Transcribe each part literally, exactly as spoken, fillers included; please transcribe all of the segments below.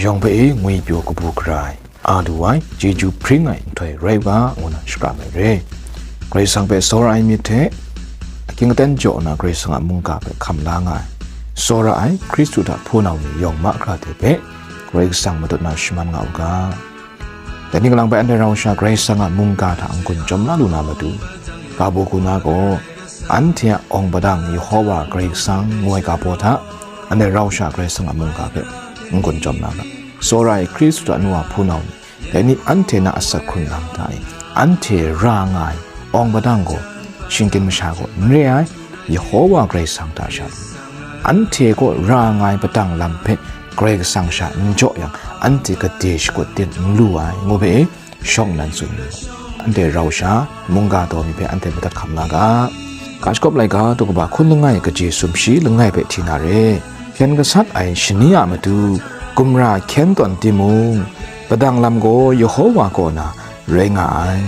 yawng hpe e ngwi pyaw kabu gara ai, a lu ai, chyeju hpring ai nhtoi rai u ga, ngu na shakram ai re. Karai Kasang hpe tsawra ai myit hte, ahkying aten jaw nna Karai Kasang a mungga hpe hkam la nga ai, tsawra ai Hkristu hta hpunau ni yawng mahkra hte hpe, Karai Kasang matut na shaman nga u ga. Dai ni kalang bai anhte rau sha Karai Kasang a mungga hta n-gun chyawm la lu na matu, ga baw hku na gaw, anhte a awng padang Yehowa Karai Kasang ngu ai ga baw hta, anhte rau sha Karai Kasang a mungga hpe n-gun chyawm na ga. Tsawra ai Hkristu a nu a hpunau ni, dai ni anhte na asak hkrun lam hta e, anhte ra nga ai awng padang gaw, shinggyim masha gaw n re ai, Yehowa Karai Kasang hta sha lu. Anhte kaw ra nga ai padang lam hpe Karai Kasang sha n jaw yang, anhte gade shakut din n lu ai, ngu hpe e shawng nnan tsun lu ai. Anhte rau sha, mungga taw mi hpe anhte madat hkam nga ga. Ga shagawp laika daw kaba hkun langai kaji sumshi langai hpe hti na re. Hpyen gasat ai shani a matu, gumra hkyen tawn timung, padang lam gaw Yehowa kaw na rai nga ai.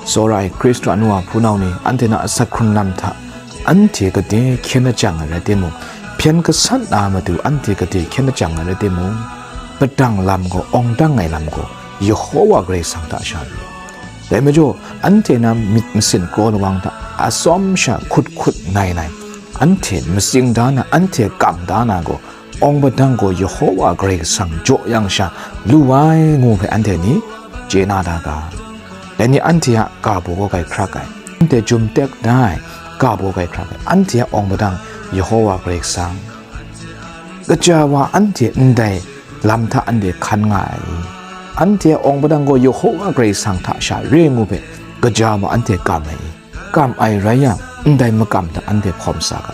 Tsawra ai Hkristu a nu a hpunau ni, anhte na asak hkrun lam hta, anhte gade hkyen ajang ai rai timung, hpyen gasat na a matu anhte gade hkyen ajang ai rai timung, padang lam gaw, awng dang ai lam gaw, Yehowa Karai Kasang hta sha lu. Dai majaw, anhte na myit masin kraw lawang hta atsawm sha hkut hkut nai nai, anhte matsing da na, anhte kam da na gaw, awng padang gaw Yehowa Karai Kasang jaw yang sha lu ai, ngu hpe anhte ni chye na da ga. Dai ni anhte a ga baw gaw grai hkrak ai, anhte jum tek da ai ga baw grai hkrak ai, anhte a awng padang Yehowa Karai Kasang. Kaja wa anhte ndai lam hta anhte hkan nga ai. Anhte a awng padang gaw Yehowa Karai Kasang hta sha re ngu hpe, kaja wa anhte kam ai. Kam ai rai yang, ndai makam hta anhte hkawm sa ga.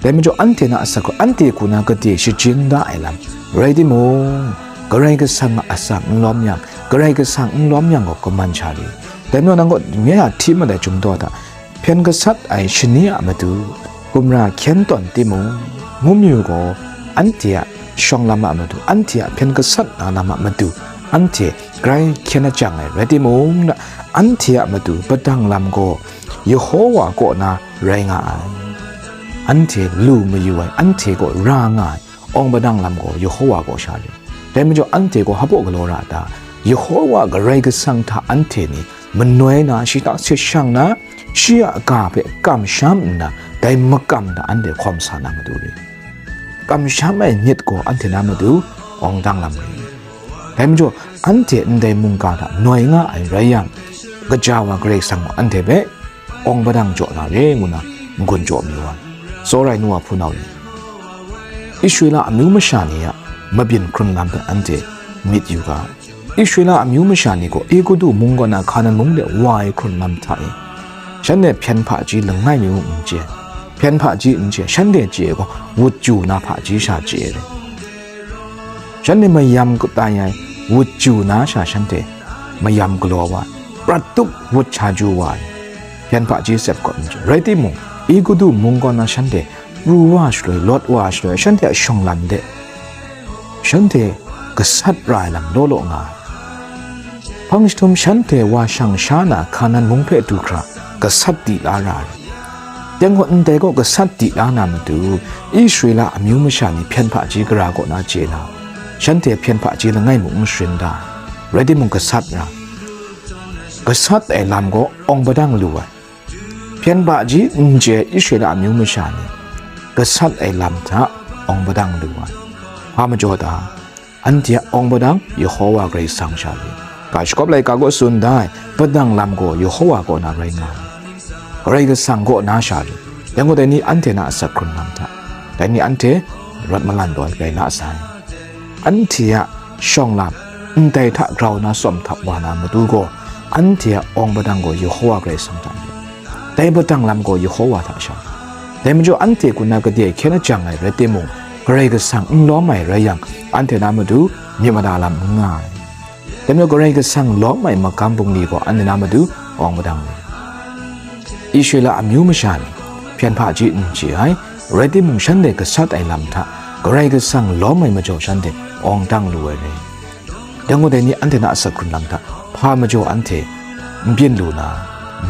Dai majaw anhte na asak gaw, anhte hku na gade shajin da ai lam rai timung, Karai Kasang a asak n lawm yang, Karai Kasang n lawm yang gaw, kaman sha re. Dai majaw nang gaw nye a hti mat ai chyum daw hta, hpyen gasat ai shani a matu, gumra hkyen tawn timung, ngu mayu gaw, anhte a shawng lam a matu, anhte a hpyen gasat na lam a matu, anhte grai hkyen ajang ai rai timung, anhte a matu padang lam gaw Yehowa kaw na rai nga ai. Anhte lu mayu ai, anhte gaw ra nga ai awng padang lam gaw Yehowa kaw sha re. Dai majaw anhte gaw hpa baw galaw ra a ta? Yehowa Karai Kasang hta anhte ni manoi na, shi hta sit shang na, shi a ga hpe kamsham nna, dai makam hta anhte hkawm sa na matu re. Kamsham ai myit gaw anhte na matu awng dang lam re. Dai majaw, anhte ndai mungga hta noi nga ai rai yang, kaja wa Karai Kasang gaw anhte hpe awng padang jaw na re ngu na n-gun jaw mayu ai. Tsawra ai nu wa hpunau ni, Israela amyu masha ni a mabyin hkrun lam hpe anhte myit yu ga. Israela amyu masha ni gaw Egutu mung kaw na Hkanan mung de wa ai hkrun lam hta e, shanhte hpyen hpaji langai mi mung n chye, hpyen hpaji n chye, shanhte chye gaw wut ju na hpaji sha chye ai. Shanhte mayam tai ai wut ju na sha shanhte mayam galaw wa ai, prat tup wut chaju wa ai, hpyen hpaji sep gaw n chye. Rai timung, Egutu mung kaw na shanhte pru wa shaloi, lawt wa shaloi, shanhte a shawng lam de, shanhte gasat ra ai lam law law nga ai. Hpang jahtum shanhte wa shang sha na Hkanan mung hpe du hkra gasat di la ra ai. Dai gaw, ndai gaw gasat di la na matu, Israela amyu masha ni hpyen hpaji gara kaw na chye na, shanhte hpyen hpaji langai mung n sharin da ai. Rai timung, gasat ra, gasat ai lam gaw awng padang lu ai. Hpyen hpaji n chye Israela amyu masha ni gasat ai lam hta awng padang lu ai. Hpa majaw ta? Anhte a awng padang Yehowa Karai Kasang sha lu. Ga shagawp laika gaw tsun da ai, padang lam gaw Yehowa kaw na rai nga ai. Karai Kasang kaw na sha lu. Dai gaw, dai ni anhte na asak hkrun lam hta, dai ni anhte rawt malan tawn rai na sai. Anhte a shawng lam ndai hta grau na tsawm htap wa na matu gaw, anhte a awng padang gaw Yehowa Karai Kasang hta lu. Dai padang lam gaw Yehowa hta sha. Dai majaw, anhte kaw na gade hkyen ajang ai rai timung, Karai Kasang n lawm ai rai yang, anhte na matu myit mada lam n nga ai. Dai majaw, Karai Kasang lawm ai magam bungli gaw anhte na matu awng padang lu. Israela amyu masha ni hpyen hpaji n chye ai, rai timung, shanhte gasat ai lam hta Karai Kasang lawm ai majaw shanhte awng dang lu ai rai. Dai gaw, dai ni anhte na asak hkrun lam hta hpa majaw anhte n byin lu na,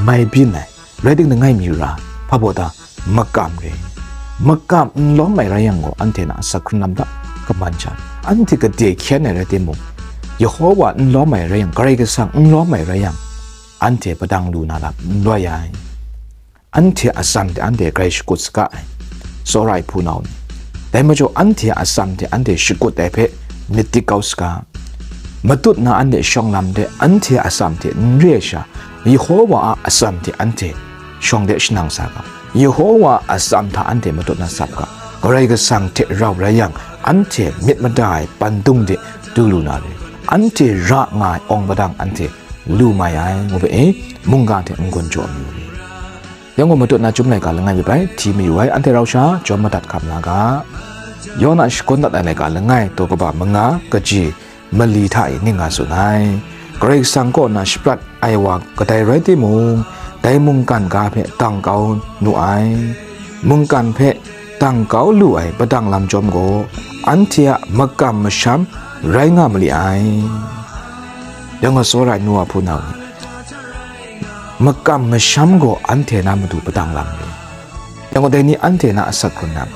mai byin ai, rai timung, langai mi ra, hpa baw ta? Makam re. Makam n lawm ai rai yang gaw, anhte na asak hkrun lam hta kaman sha. Anhte gade hkyen ai rai timung, Yehowa n lawm ai rai yang, Karai Kasang n lawm ai rai yang, anhte padang lu na lam n loi ai. Anhte a atsam hte anhte grai shakut saga ai, tsawra ai hpunau ni. Dai majaw, anhte a atsam hte anhte shakut ai hpe myit dik kau saga. Matut na anhte shawng lam de anhte a atsam hte n re ai sha, Yehowa a atsam hte anhte shawng de shanang sa ga. Yehowa a atsam hta anhte matut na sap ga. Karai Kasang hte rau rai yang, anhte myit mada ai pandung de du lu na re. Anhte ra nga ai awng padang anhte lu mai ai, ngu we, mungga hte n-gun jaw amyu re. Yang gaw, matut na chyum laika langai mi bai hti mayu ai, anhte rau sha jawm madat hkam la ga. Yawna shagun dat ai laika langai, daw kaba manga, kaji mali hta e ning nga tsun ai. Karai Kasang kaw na shaprat ai wa kadai rai timung, dai mungkan ga hpe dang kau nu ai. Mungkan hpe dang kau lu ai padang lam chyawm gaw, anhte a makam masham rai nga mali ai. Yang gaw, tsawra ai nu wa hpunau ni, makam masham gaw anhte na matu padang lam re. Yang gaw, dai ni anhte na asak hkrun lam,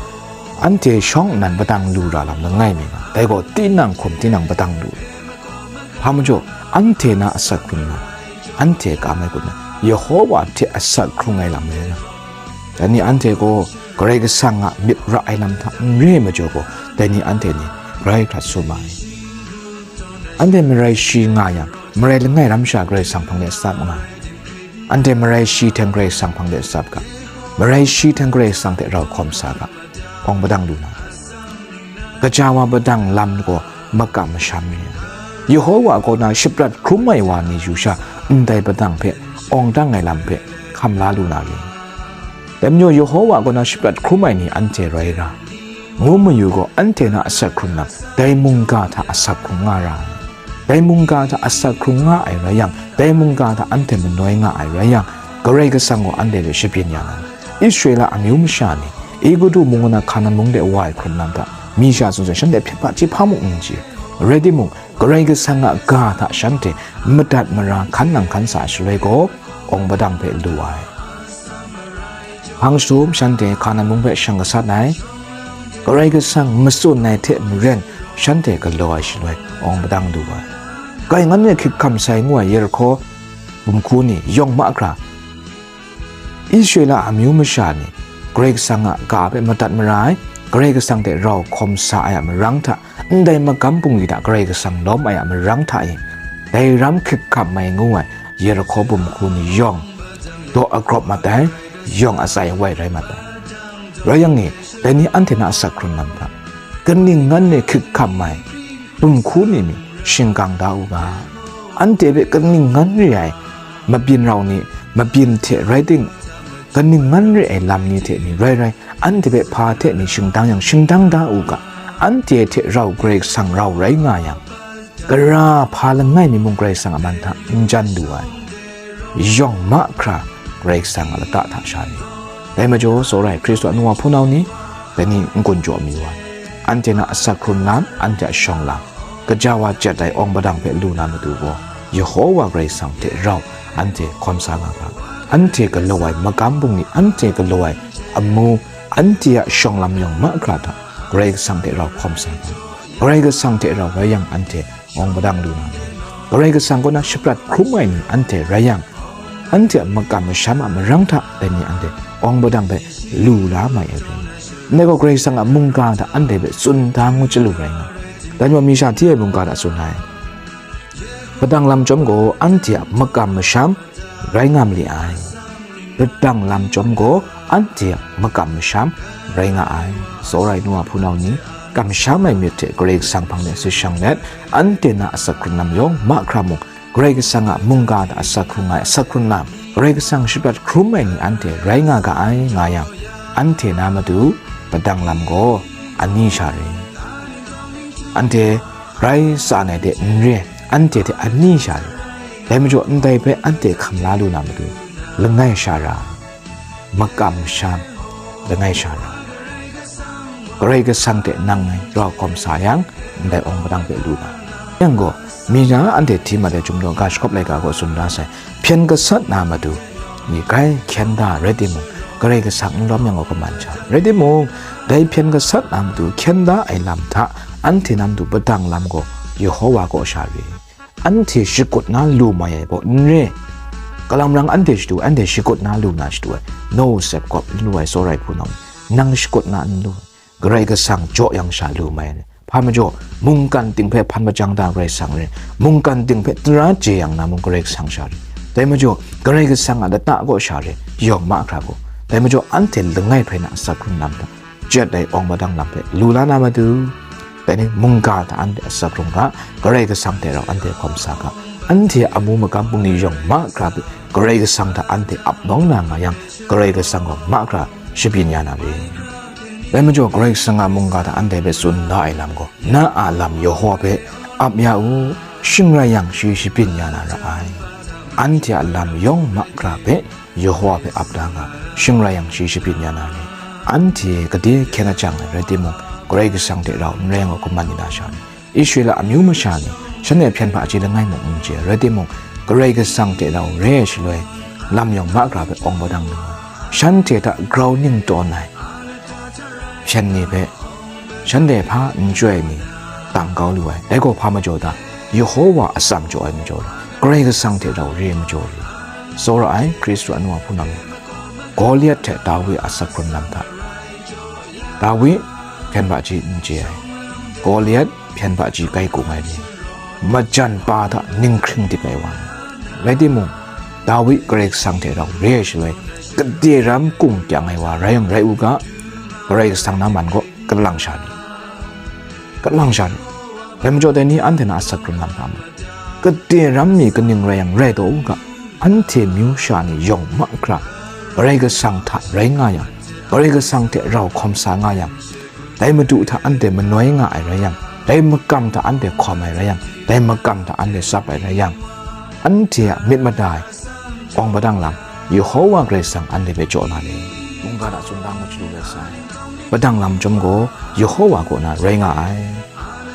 anhte shawng nnan padang lu ra lam langai mi nga, dai gaw tinang hkum tinang padang lu. Hpa majaw, anhte na asak hkrun lam, anhte kam ai kun na, Yehowa hte asak hkrung ai lam rai nga. Dai ni anhte gaw Karai Kasang a myit ra ai lam hta n re ai majaw gaw, dai ni anhte ni grai hkrat sum ai. Anhte marai shi nga yang, marai langai ram sha Karai Kasang hpang de tsap nga ai. Anhte marai shi hteng Karai Kasang hpang de tsap ga, marai shi hteng Karai Kasang hte rau hkawm sa ga, awng padang lu na. Gaja wa padang lam gaw makam masham re. Yehowa kaw na shaprat hkrum ai wa ni yu sha, ndai padang hpe, awng dang ai lam hpe hkam la lu na re. Dai majaw, Yehowa kaw na shaprat hkrum ai ni anhte rai ra, ngu mayu gaw, anhte na asak hkrun lam, dai mungga hta asak hkrung nga ra ai. Dai mungga hta asak hkrung nga ai rai yang, dai mungga hta anhte manoi nga ai rai yang, Karai Kasang gaw anhte hpe shabyin ya na. Israela amyu masha ni Egutu mung na Hkanan mung de wa ai hkrun lam hta, mi sha tsun sai, shanhte hpyen hpa chyeju hpa mung n chye. Rai timung, Karai Kasang a ga hta shanhte madat mara hkan nang hkan sa ai shaloi gaw, awng padang hpe lu ai. Hpang jahtum shanhte Hkanan mung hpe shang gasat ai. Karai Kasang matsun ai hte maren, shanhte galaw ai shaloi, awng padang lu ai. Kai ngan e hkrit hkam sai ngu ai Yerihko bumhku ni yawng mahkra, Israela amyu masha ni Karai Kasang a ga hpe madat mara ai, Karai Kasang hte rau hkawm sa ai a marang hta, ndai magam bungli hta Karai Kasang lawm ai a marang hta e, dai ram hkrit hkam ai ngu ai Yerihko bumhku ni yawng daw agrawp mat ai, yawng atsai awai rai mat ai. Rai yang e, dai ni anhte na asak hkrun lam hta, kaning ngan e hkrit hkam ai bumhku ni mi shingkang da u ga. Anhte hpe kaning ngan re ai mabyin rau ni, mabyin hte rai ting, kaning ngan re ai lam ni hte ni rai rai, anhte hpe hpa hte ni shingdang yang, shingdang da u ga. Anhte hte rau Karai Kasang rau rai nga yang, gara hpa langai mi mung Karai Kasang a man hta n jan lu ai, yawng mahkra Karai Kasang a lata hta sha ni. Dai majaw, tsawra ai Hkristu a nu wa hpunau ni, dai ni n-gun jaw mi wa, anhte na asak hkrun lam, anhte a shawng lam, gaja wa jet ai awng padang hpe lu na matu gaw, Yehowa Karai Kasang hte rau anhte hkawm sa nga ga. Anhte galaw ai magam bungli, anhte galaw ai amu, anhte a shawng lam yawng mahkra hta Karai Kasang hte rau hkawm sa ga. Karai Kasang hte rau rai yang, anhte awng padang lu na ni? Karai Kasang kaw na shaprat hkrum ai ni anhte rai yang, anhte a makam masham a marang hta dai ni anhte awng padang hpe lu la mai ai rai. Ndai gaw, Karai Kasang a mungga hta anhte hpe tsun da ngu chyalu rai nga. Dai majaw, mi sha hti ai mungga hta tsun ai, padang lam chyawm gaw, anhte a makam masham rai nga mali ai. Padang lam chyawm gaw, anhte a makam masham rai nga ai. Tsawra ai nu wa hpunau ni, kamsham ai myit hte Karai Kasang hpang de sut shang let, anhte na asak hkrun lam yawng mahkra mung, Karai Kasang a mungga hta asak hkrung ai asak hkrun lam, Karai Kasang shaprat hkrum ai ni anhte rai nga ga ai, nga yang, anhte na matu padang lam gaw ani sha re. Anhte rai tsan ai de n re ai, anhte hte ani sha re. Dai majaw, ndai hpe anhte hkam la lu na matu, langai sha ra ai, makam masham langai sha ra ai. Karai Kasang hte nang rau hkawm sa yang, ndai awng padang hpe lu na. Yang gaw, mi na anhte hti mat ai Chyum Law ga shakawp laika gaw tsun da sai, hpyen gasat na matu ni grai hkyen da rai timung, Karai Kasang n lawm yang gaw kaman sha. Rai timung, dai hpyen gasat na matu hkyen da ai lam hta anhte na matu padang lam gaw Yehowa kaw sha re. Anhte shakut na lu mai ai gaw n re. Kalang marang anhte shadu, anhte shakut na lu na shadu ai. No sep kawp n lu ai, tsawra ai hpunau, nang shakut na n lu. Karai Kasang jaw yang sha lu mai ai. Hpa majaw, mungkan ting hpe hpan majang da Karai Kasang re, mungkan ting hpe tara chye yang na mung Karai Kasang sha re. Dai majaw, Karai Kasang a lata kaw sha re, yawng mahkra gaw. Dai majaw, anhte langai hpe na asak hkrung lam hta, jat ai awng padang lam hpe lu la na matu, dai ni mungga hta anhte asak hkrung ga, Karai Kasang hte rau anhte hkawm sa ga, anhte a amu magam bungli yawng mahkra hpe Karai Kasang hta anhte ap nawng na nga yang, Karai Kasang gaw mahkra shabyin ya na re. Dai majaw, Karai Kasang a mungga hta anhte hpe tsun da ai lam gaw, na a lam Yehowa hpe ap ya u, shing rai yang, shi shabyin ya na ra ai. Anhte a lam yawng mahkra hpe Yehowa hpe ap da nga, shing rai yang, shi shabyin ya na re. Anhte gade hkyen a jang ai rai timung, Karai Kasang hte rau n rai yang gaw, kaman ni na sha ni, Israela amyu masha ni, shanhte hpyen hpaji langai mung n chye, rai timung, Karai Kasang hte rau re ai shaloi, lam yawng mahkra hpe awng padang lu ai, shanhte hta grau ning tawn ai hpyen ni hpe, shanhte hpa n chyoi ai ni tang kau lu ai. Dai gaw hpa majaw ta? Yehowa atsam jaw ai majaw le, Karai Kasang hte rau re ai majaw le. Tsawra ai Hkristu a nu a hpunau ni, Goliat hte Dawi a asak hkrung lam hta, Dawi hpyen hpaji n chye ai, Goliat hpyen hpaji kai kung ai ni, majan pa hta ninghkring dik ai wa ni, rai timung, Dawi Karai Kasang hte rau re ai shaloi, gade ram kung kyang ai wa rai yang rai u ga, Karai Kasang na man gaw kalang sha ni, kalang sha ni. Dai majaw, dai ni anhte na asak hkrung lam hta mung, gade ram mi kaning rai yang rai taw u ga, anhte myu sha ni yawng mahkra Karai Kasang hta rai nga yang, Karai Kasang hte rau hkawm sa nga yang, dai Madu hta anhte manoi nga ai rai yang, dai makam hta anhte hkawm ai rai yang, dai makam hta anhte tsap ai rai yang, anhte a myit mada ai awng padang lam, Yehowa Karai Kasang anhte hpe jaw na ni? Mungga hta tsun da ngut shalu let sai. Padang lam chyawm gaw, Yehowa kaw na rai nga ai.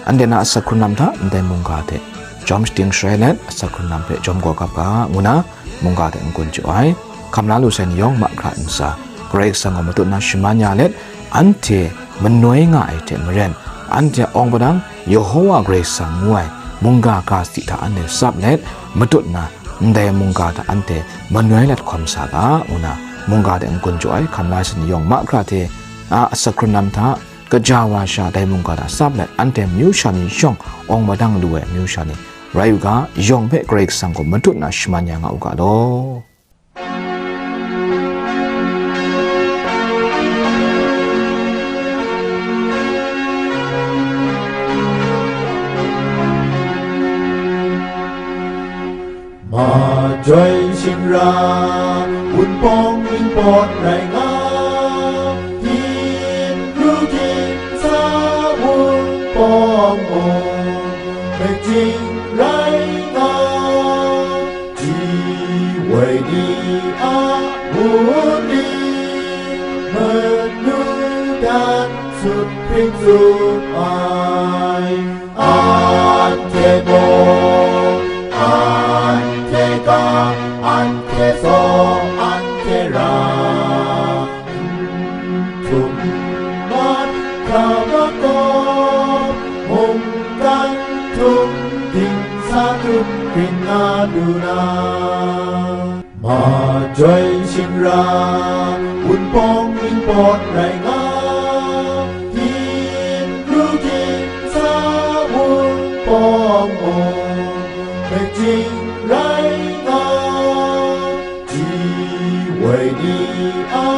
Anhte na asak hkrung lam hta ndai mungga hte jawm shating sharai let, asak hkrung lam hpe jawm gaw kap ga, ngu na mungga hte n-gun jaw ai. Hkam la lu sai ni yawng mahkra ntsa, Karai Kasang gaw matut na shaman ya let, anhte manoi nga ai hte maren, anhte a awng padang Yehowa Karai Kasang ngu ai mungga ga sadi hta anhte tsap let, matut na ndai mungga hta anhte manoi lat hkawm sa ga, ngu na mungga hte n-gun jaw ai. Hkam la sai ni yawng mahkra hte a asak hkrung lam hta, kaja wa sha dai mungga hta tsap let, anhte myu sha ni yawng awng madang lu ai myu sha ni rai u ga, yawng hpe Karai Kasang gaw matut na shaman ya nga u ga law. Majoi shingra, wunpawng ningpawt rai nga, Htingnu htingsa wunpawng mung, mejing rai nga, ji woi ni a wunli, manu dan sut hpring tsup ai. Anhte gaw, anhte ga, anhte zaw, anhte ra, n htum n mat hkra makawp, mungkan htum dingsa htum hpring nga lu na. Majoi shingra, wunpawng ningpawt rai nga, Htingnu htingsa wunpawng mung, mejing rai nga, ji woi ni a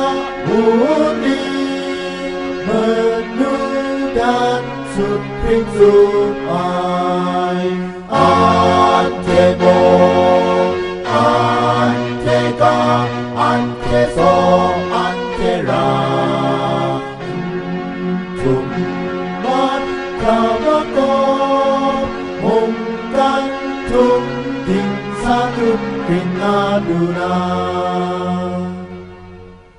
wunli, manu dan sut hpring tsup ai. Anhte gaw, anhte ga, anhte zaw, anhte ra, n htum n mat hkra makawp, mungkan htum dingsa htum hpring nga lu na.